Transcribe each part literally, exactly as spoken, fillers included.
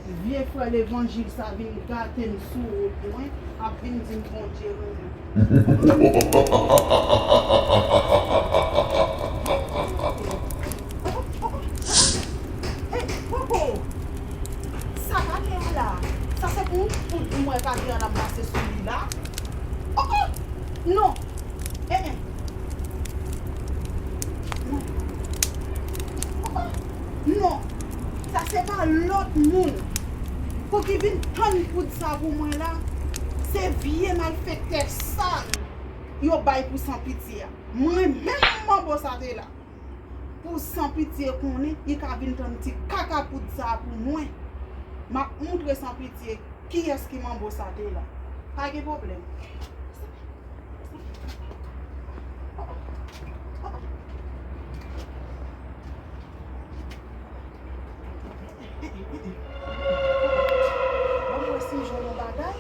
Vye frè levanjil sa vin gate m sou wout mwen, ap vin di m Bondye renmen. Hey, Coco! Sa gate a la? Sa se pou, pou, pou mwen gate a la m pase sou li la? Oh, oh! Non! Eh, eh. Non. Oh, oh. Non. Sa se pa lòt moun pou ki vin tann poud sa pou mwen la. Se vye malfektè sal yo bay pou Sanpitye a. Mwen menm manbo sa te la. Pou Sanpitye konnen, li ka vin tann ti kaka poud sa pou mwen. M ap moutre Sanpitye kiyès ki manbo sa te la. Pa gen pwoblèm. Ban m wè si m jwenn yon bagay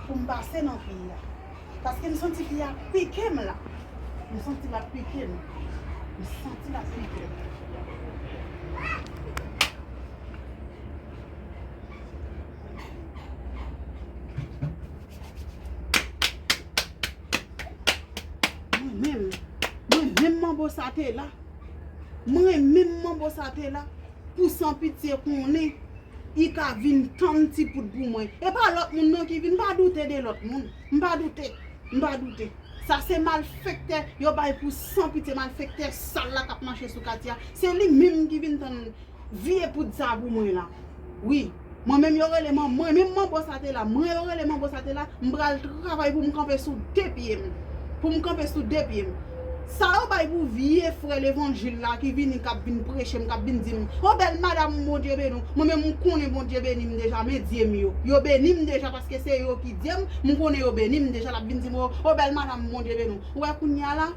pou m pase nan pi a. Paske m santi pi a ap pike m la. M santi l ap pike m. M santi l ap pike m. Mwen menm, mwen menm manbo sa te la. Mwen menm manbo sa te la. Pou Sanpitye konnen, li ka vin tann ti poud pou mwen. E pa lòt moun non ki vin, m pa doute de lòt moun. M pa doute. M pa doute. Sa se malfektè yo bay pou Sanpitye, malfektè sal la k ap mache sou katye a. Se li menm ki vin tann vye poud sa pou mwen la. Wi. Mwen menm yo rele man, mwen menm manbo sa te la. Mwen yo rele manbo sa te la. M pral travay pou m kanpe sou de pye m. Pou m kanpe sou de pye m. Sa yo bay pou vye frè levanjil la ki vini, k ap vin preche m, k ap vin di m, "O bèl madanm, Bondye beni w." Mwen menm m konnen Bondye beni m deja, men dye m yo. Yo beni m deja paske se yo ki dye m, m konnen yo beni m deja, l ap vin di m, "O, o bèl madanm, Bondye beni w." Ou wè kounye a la?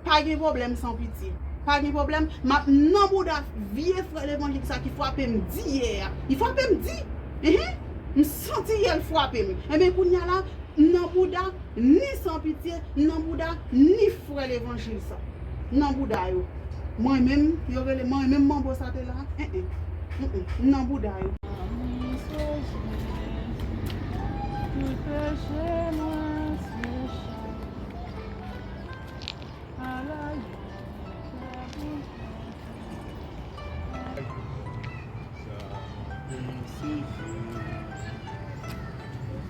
Pa gen pwoblèm Sanpitye. Pa gen pwoblèm. M ap nan bouda vye frè levanjil sa ki frape m di yè a. Li frape m di. Enhen. M santi yè l frape m. Enben, kounye a la, m nan bouda ni Sanpitye, m nan bouda ni frè levanjil sa. M nan bouda yo. Mwen menm, yo rele mwen menm manbo sa te la. Enhen. Enhen. M nan bouda yo.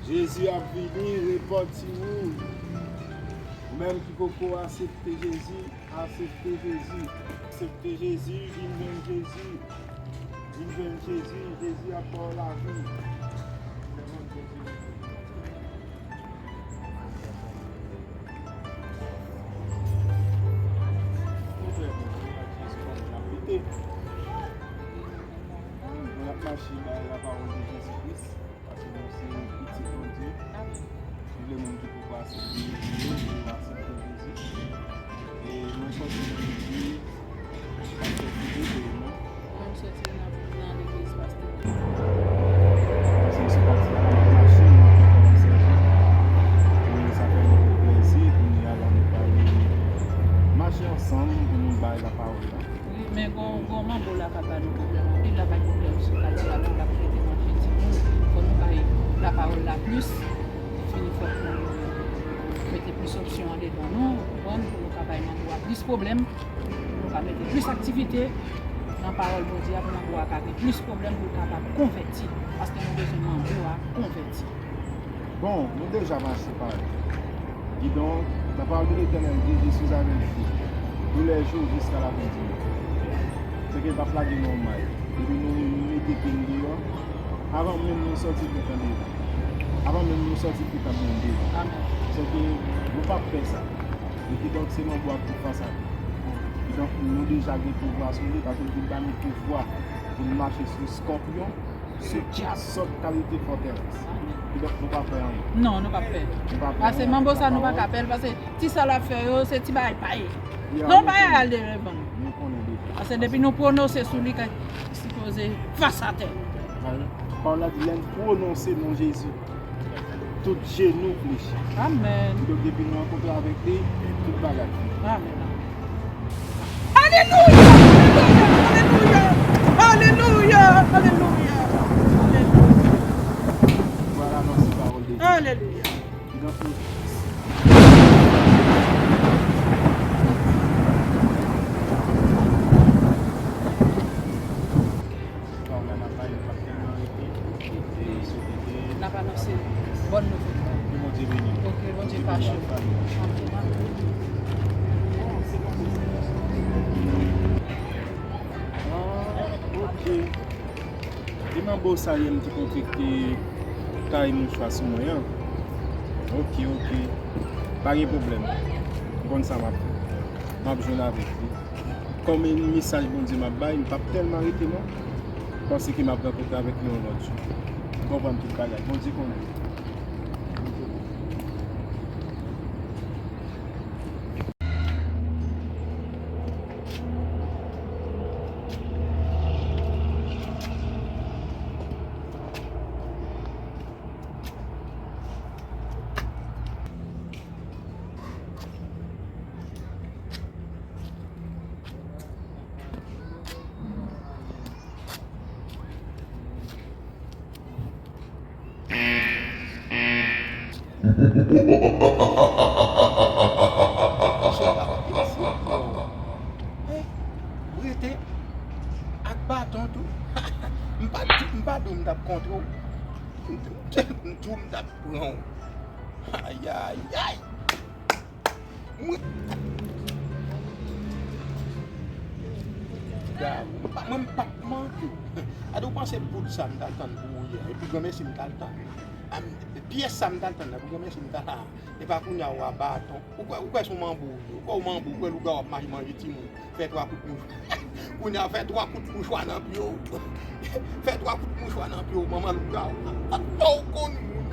Jezi ap vini, repanti ou. Ou menm ki poko aksepte Jezi, aksepte Jezi. Aksepte Jezi, vin jwenn Jezi. Vin jwenn Jezi, Jezi ap ba w lavi. Mwen ap mache bay lapawòl de Jezi Kris, paske nou se pitit Bondye. Amèn. Tout le moun ki poko aksepte Jezi yo, pou yo aksepte Jezi. E mwen sòti nan legliz Pastè Filipe, non? Mwen, m sòti nan, nan legliz Pastè. Paske m sou pati a, m ap mache, mwen te kòmanse. E sa fè nou tout plezi, kounye a la nou pral mache ansanm pou nou bay lapawòl la. Wi, men gon, gon manbo la k ap ba nou pwoblèm anpil, l ap bay pwoblèm sou katye a, lè l ap rete manje timoun. Fò nou bay lapawòl la plis, fini fòk nou mete plis opsyon andedan nou, ou konprann, pou nou ka bay manbo a plis pwoblèm, pou nou ka mete plis aktivite nan pawòl Bondye a, pou manbo a ka gen plis pwoblèm, pou l kapab konvèti, paske nou bezwen manbo a konvèti. Bon, nou deja mache parèy. Kidonk, la parole de l'Éternel dit, je suis avec vous tous les jours jusqu'à la fin du monde. Se ke l p ap lage nou may. Depi nou mete pye n deyò, avan menm nou sòti, l gentan devan. Avan menm nou sòti, l gentan byen devan. Amèn. Se ke nou p ap pè sa. E kidonk, se manbo a ki fas a nou. Kidonk, nou deja gen pouvwa sou li, paske l te ba nou pouvwa pou n mache sou skòpyon, sou chak sòt kalite fòterès. Kidonk, nou pa pè anyen. Non, nou pa pè. Nou pa pè anyen. Paske manbo sa, nou pa ka pè l, paske ti sa l ap fè yo, se ti bagay pa ye. Non, pa al devan. Nou konnen deja. Paske depi nou pwononse sou li, kay sipoze fas atè. Pawòl la di, lè n pwononse non Jezi, tout jenou flechi. Amèn. Kidonk, depi nou rankontre avèk li, tout bagay fini. Amèn. Alelouya! Alelouya! Alelouya! Alelouya! Alelouya! Alelouya. N ap anonse bòn nouvèl la. Ok, Bondye fache. Ah, ok. E nan bò sa ye m te konfekte kay mouchwa sou mwen an. Ok, ok. Pa gen pwoblèm. M konn sa m ap fè. M ap jwenn avèk li. Kòm e mesaj Bondye m ap bay, m p ap tèlman rete non. Paske m ap rankontre avèk li yon lòt jou. M konprann tout bagay. Bondye konnen. Rete ak baton tou. M pa di, m pa di w m t ap kontre w. M di w m t ap pran w. Ayayay. Mwen, mwen pa p manke w. Gade, ou panse bout sa m t al tann pou ou yè, epi granmèsi m t al tann. Pyès sa m t al tann nan, pou granmèsi m t al, epa kounye a w a baton. Ou kwè, ou kwè se yon manbo ou ye? Ou kwè w manbo, ou kwè lougawou ap mache manje timoun? Fè twa kout mouchwa. Kounye a, fè twa kout mouchwa nan pye w. Fè twa kout mouchwa nan pye w, manman lougawou. Fò w konn moun.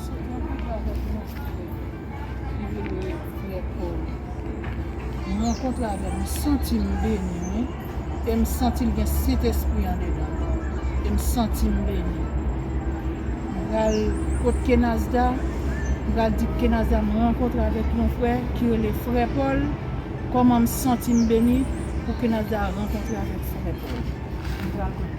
Se yon kout avèk yon frè ki rele frè Pòl. M rankontre avè l, m santi m beni, wi. E m santi l gen Sentespri andedan l. E m santi m beni. M pral kot Kenazda, m pral di Kenazda m rankontre avèk yon frè ki rele frè Pòl. Kòman m santi m beni pou Kenazda rankontre avèk frè Pòl. M pral kot Kenazda.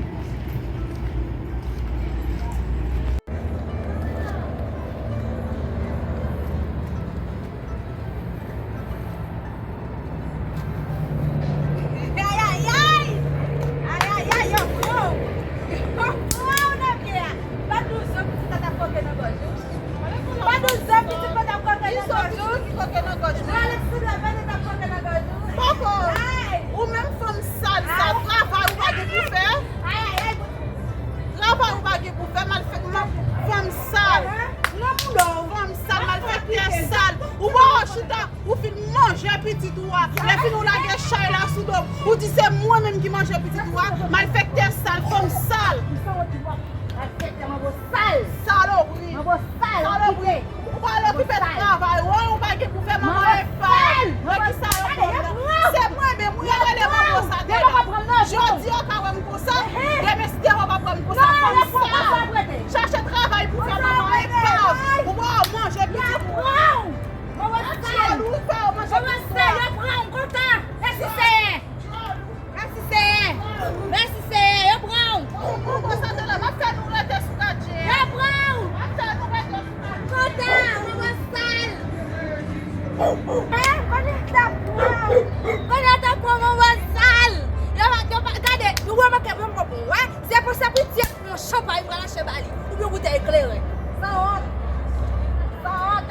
Ayayay! Ayayay, yo pran w! Yo pran w nan pye a! Pa douz zan pitit la t ap koke nan gòj ou. Pa douz zan pitit la t ap koke nan gòj ou. Ki koke nan gòj mwen? Alèksann la pa t ap koke nan gòj ou. Poko! Ou menm fanm sal sa, travay ou pa gen pou fè? Travay ou pa gen pou fè, malfektè, fanm sal. Fanm sal, malfektè sal. Ou pa wè w chita, ou fin manje pitit ou a. Lè fini ou lage chay la sou do m. Ou di se mwen menm ki manje pitit ou a. Malfektè sal, fanm sal. Salopri. Salopri. Ou pa al okipe travay ou, ou pa gen pou fè manman e pa. Nan kisa yo pran w nan? Se mwen menm, ou rele manman sa demen. Jodi yo ka wè m konsa, demen si Jewova pran m konsa, fanm sal. Chache travay pou fè manman e pa. Ou pa manje pitit ou. Manman sal. Ou fè yo manje pitit ou. Mèsi Senyè. Mèsi Senyè. Mèsi Senyè, yo pran w. Ou konsa te la, m ap fè nou rete sou gad je a. Yo pran w. M ap fè nou rete sou gad je a. Kòta, manman sal. Hein, kote ta pran w? Kote ta pran manman sal? Yo pa, yo pa, gade, nou wè manke, yo pran w, wè. Se pou, se pou ti yon chanpay pral achte ba li, oubyen yon boutèy kleren. Sanwont. Sanwont.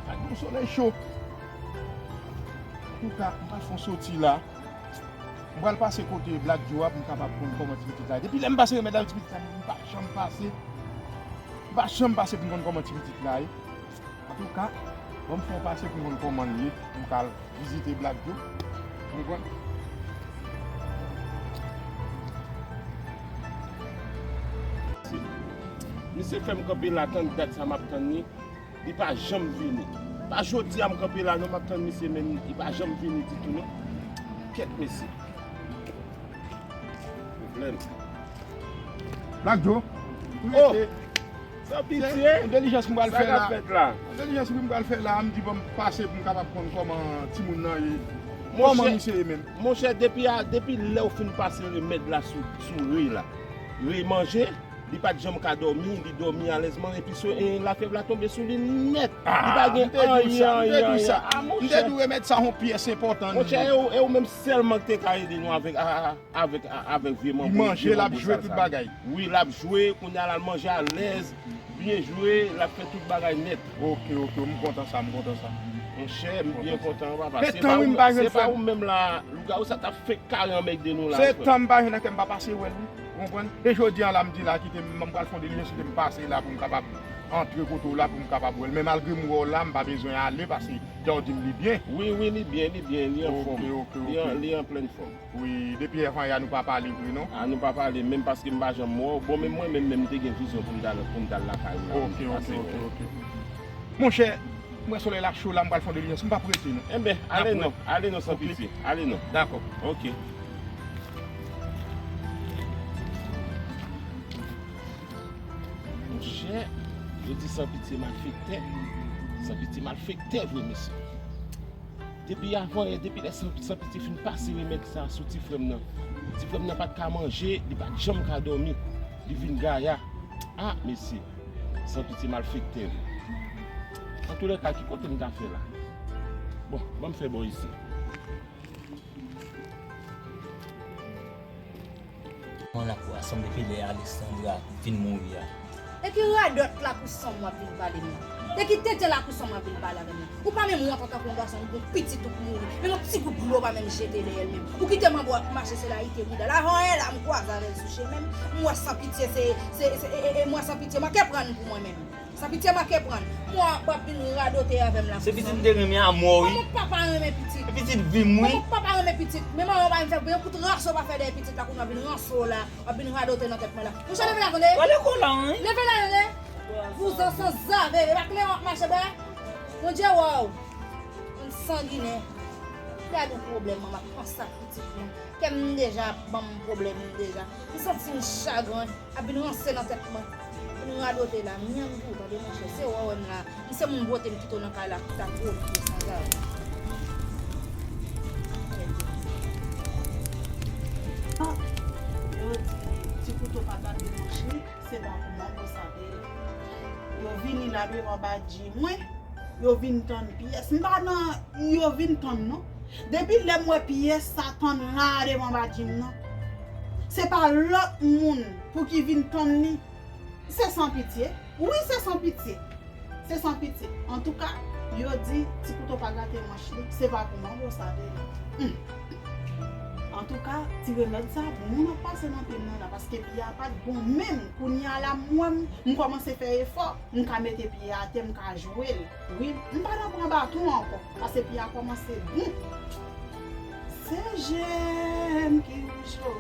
Ak yon solèy cho. Antouka, m pral fè yon soti la. M pral pase kote Black Joe a pou m kapab konn kòman ti pitit la ye. Depi lè m pase remèd la, ti pitit la, m pa janm pase. M pa janm pase pou m konn kòman ti pitit la ye. Antouka, ban m fè yon pase pou m konn kòman l ye, pou m ka al vizite Black Joe. Ou konprann? Misye fè m kanpe la, tann dat sa m ap tann li. Li pa janm vini. Pa jodi a m kanpe la non, m ap tann misye, men li pa janm vini ditou non. Kèt mesye. Pwoblèm. Black Joe, ou rete? San pitye. Yon delijans m pral fè la. Sa k ap fèt la? Yon delijans m pral fè la, m di bon, m pase pou m kapab konn kòman timoun nan ye. Kòman misye ye menm? Monchè, depi a, depi lè w fin pase remèd la sou, sou Re la, Re manje, li pa t janm ka dòmi, li dòmi alèzman, epi so, e, lafyèv la tonbe sou li nèt. Li pa gen anyen, anyen, anyen. Ah, monchè. M te di w remèd sa yon pyès enpòtan. Monchè, e ou, e ou menm sèlman ki te ka ede nou avèk, a, a, a, avèk, a, avèk vye manbo, manje, l ap jwe tout bagay. Wi, l ap jwe, kounye a l al manje alèz, byen jwe, l ap fè tout bagay nèt. Ok, ok, m kontan sa, m kontan sa. Monchè, m byen kontan, papa. Se pa ou, se pa ou menm la, lougawou sa t ap fenk kare anmègde nou la. Se tan m pa jwenn nan kè m pa pase wè l, wi. Ou konprann? E jodi a la, m di la, kite m, m pral fè yon dilijans, kite m pase la pou m kapab antre kote w la, pou m kapab wè l. Men malgre m wè w la, m pa bezwen ale, paske jan w di m li byen. Wi, wi, li byen, li byen, li anfòm. Ok, ok, ok. Li an, li an plèn fòm. Wi, depi avan yè a nou pa pale vre non. A, nou pa pale menm paske m pa janm wè w. Bon, menm mwen menm, menm m te gen vizyon pou m t al, pou m t al lakay ou la. Ok, ok, ok, ok. Monchè, m wè solèy la cho la, m pral fè yon dilijans. M p ap rete non. Enben, ale non, ale non, san pitye. Ale non. Dakò. Ok. Monchè, yo di san pitye malfektè. San pitye malfektè vre, mesye. Depi avan yè, depi lè san, san pitye fin pase remèd sa sou ti frè m nan. Ti frè m nan pa t ka manje, li pa t janm ka dòmi. Li vin gaya. Ah, mesye. San pitye malfektè vre. Antoulèka, ki kote m ta fè la? Bon, ban m fè bò isi. Mwen la pou asanm depi lè Alexandra vin mouri a. E ki radòt lakousanm w ap vin pale m nan? E ki tenten lakousanm w ap vin pale avè m nan? Ou pa menm wont antanke yon gason, ou gon pitit ou k mouri. Menm yon ti gout dlo w pa menm jete dèyè l menm. Ou kite manbo ap mache se layite bouda l. Avan yè la, m kwaze avè l sou chemen m. M wè san pitye se, se, se, e, e, e, m wè san pitye manke pran pou mwen menm. San pitye manke pran. M wè w ap vin radote avè m la. Se pitit m te renmen a mò, wi. Kòman papa renmen pitit? Se pitit vi m, wi. Kòman papa renmen pitit? Men manman pa vin fè yon kout raso pa fè dèyè pitit la, kounye a w vin ranse w la, w ap vin radote nan tèt mwen la. Monchè, leve la, tande. Wale kolan, wi. Leve la, tande. Vouzan sanzave, e pa kle w ap mache bè. Bondye wè w. Moun sanginè. Gad yon pwoblèm, manman, panse ak pitit mwen. Kè m deja ap ban m pwoblèm deja. M santi m chagren. Ap vin ranse nan tèt mwen. Vin radote la. M nyanm pou ou, tande monchè. Se wè w wè m la. M se moun bwote m kite w nan kay la pou ta gwo vye sanzave. Yo di, ti kouto pa gate manch li, se pa pou manbo sa te ye. Yo vini la devan badji mwen. Yo vin tann pyès. M pa nan yo vin tann non. Depi lè m wè pyès sa tann la devan badji m nan, se pa lòt moun pou ki vin tann li. Se san pitye. Wi, se san pitye. Se san pitye. Antouka, yo di ti kouto pa gate manch li, se pa pou manbo sa te ye. Hum. Antouka, ti remèd sa, bon, moun ap pase nan pye m nan la, paske pye a pa t bon menm. Kounye a la, m wè m, m kòmanse fè efò, m ka mete pye a atè, m ka jwe l. Wi, m pa nan pran baton ankò, paske pye a kòmanse bon. Se je m ki wouj o,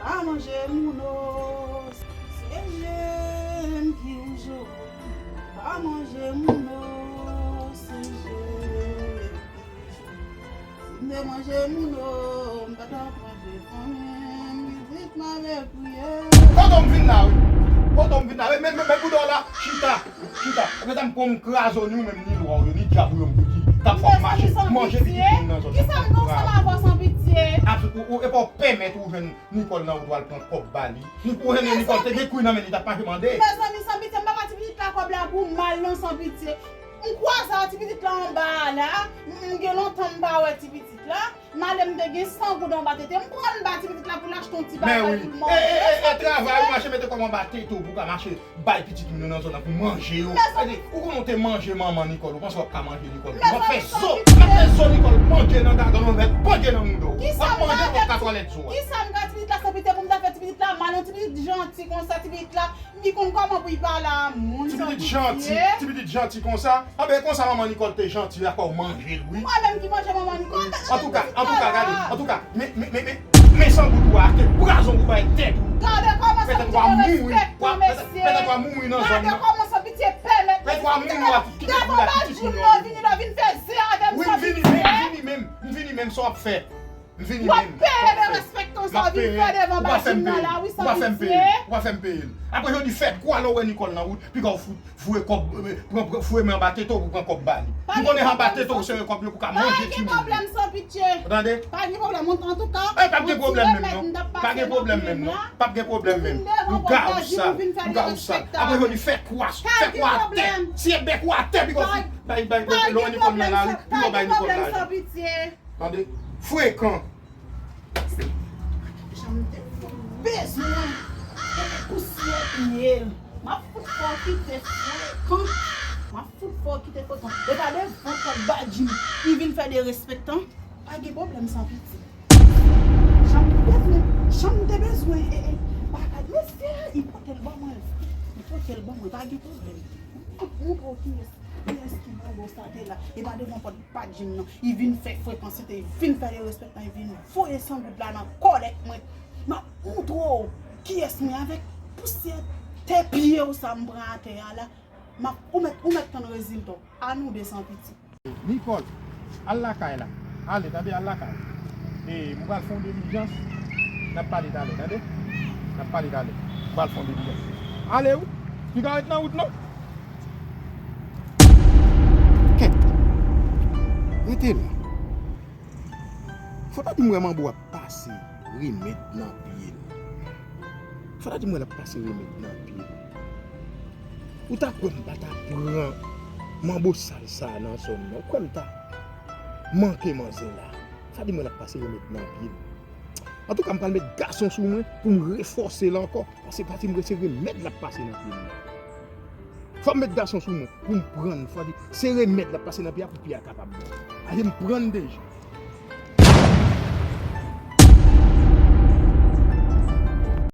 pa manje moun o. Se je m ki wouj o, pa manje moun o. Se je m ki wouj o. Si m te manje moun o, m pa t ap manje fanmi m. Pitit m ap kriye. Kote w m vin la, wi. Kote w m vin la, wi. Men, men, men bouda w la, chita. Chita. Epi sa m pran m kraze w, ni ou menm, ni lwa w yo, ni dyab ou yo m fouti. K ap fè w mache, manje pitit moun nan zòn nan. Kisa m gen ansanm avè w san pitye? Ap, ou, ou, epa w pèmèt ou jwenn Nicole nan wout ou al pran kòb ba li. Ni pou jwenn Nicole, te gen kwi nan men li, t ap mache mande. Mezanmi, san pitye, m pa ba ti pitit la kòb la pou mal non, san pitye. M kwaze a ti pitit la anba a la, m, m gen lontan m pa wè ti pitit la. M ale m te gen san goud anba tete m, pran m ba ti pitit la pou l achte yon ti bagay pou l manje. Men wi. E, e, e, e, travay ou mache mete kòb anba tete w pou w ka mache bay pitit moun yo nan zòn nan pou manje yo. Ou konnen w te manje manman Nicole, ou panse w ap ka manje Nicole? M ap fè zo, m ap fè zo Nicole panje nan gagann ou, mèt panje nan mouda w. W ap manje, w ap ka twalèt zo a. Kisa m ka ti pitit la san pitye pou m ta fè ti pitit la mal, yon ti pitit janti konsa, ti pitit la, li konn kòman pou l pale a moun. Ti pitit janti, ti pitit janti konsa. Anben, konsa manman Nicole te janti, a fè w manje l, wi. Mwen menm ki manje manman Nicole. Antouka, antouka, gade, antouka, men, men, men, men, men san goud ou a, ke pwazon ou bay tèt ou. Gade kòman sa pitye respektan, mesye. Petèt w a mouri nan zòn nan. Gade kòman sa pitye pèmèt. Petèt w a mouri, w ap kite pou la pitit moun yo. Devan badji m nan vini la, vin fè zen avè m. Wi, m vini, men, m vini menm, m vini menm, sa w ap fè. M vini menm. W ap peye derespektan Sa w vin fè devan Badjim nan la, wi, san pitye. Ou pa fè m peye l. Apre jodi, fè kwa lè w wè Nicole nan wout, piga w fout foure kòb, eh, pran, pran, foure men anba tete w pou pran kòb ba li. M konnen anba tete w sere kòb yo pou ka manje timoun yo. Pa gen pwoblèm, san pitye. Ou tande? Pa gen pwoblèm, antouka. Eh, p ap gen pwoblèm menm non. Pa gen pwoblèm menm non. P ap gen pwoblem menm. Lougawou sal. Lougawou sal. Apre jodi fè kwa, fè kwa atè. Siye bèk ou atè, piga w fout. Bay, bay, bay, lè w wè Nicole nan lari, piga w bay Nicole lajan. Tande? Frekan. Jan m te fout bezwen. Pousyè pye l. M ap fout fè w kite frekan. M ap fout fè w kite frekan. E pa devan pòt Badjim li vin fè derespektan. Pa gen pwoblèm, san pitye. Jan m te bezwen, jan m te bezwen, e, e, bagay, mesye, li pote l ban mwen. Li pote l ban mwen, pa gen pwoblèm. M ap montre w kiyès, kiyès ki manbo sa te la. E pa devan pòt Badjim non. Li vin fè frekan, se te li vin fè derespektan, li vin voye san goud la nan kòlèt mwen. M ap montre w kiyès mwen avèk pousyè tè pye w sa m pran atè a la. M ap, ou mèt, ou mèt tann rezilta w. A nou de, san pitye. Nicole, al lakay la. Ale, tande, al lakay. E, m pral fè yon dilijans. N ap pale talè, tande? N ap pale talè. M pral fè yon dilijans. Ale, wi. Piga ret nan wout, non. Kèt. Rete la. Fò ta di m wè manbo ap pase remèd nan pye l. Fò ta di m wè l ap pase remèd nan pye l. Ou ta kwè m pa ta pran manbo sal sa a nan zòn nan? Ou kwè m ta manke manzè la? Fò ta di m wè l ap pase remèd nan pye l. Antouka, m pral met gason sou mwen pou m refòse l ankò. Paske pa di m wè se remèd l ap pase nan pye l. Fò m met gason sou mwen pou m pran l. Fò di, se remèd l ap pase nan pye a pou pye a kapab bon. Ale m pran l deja.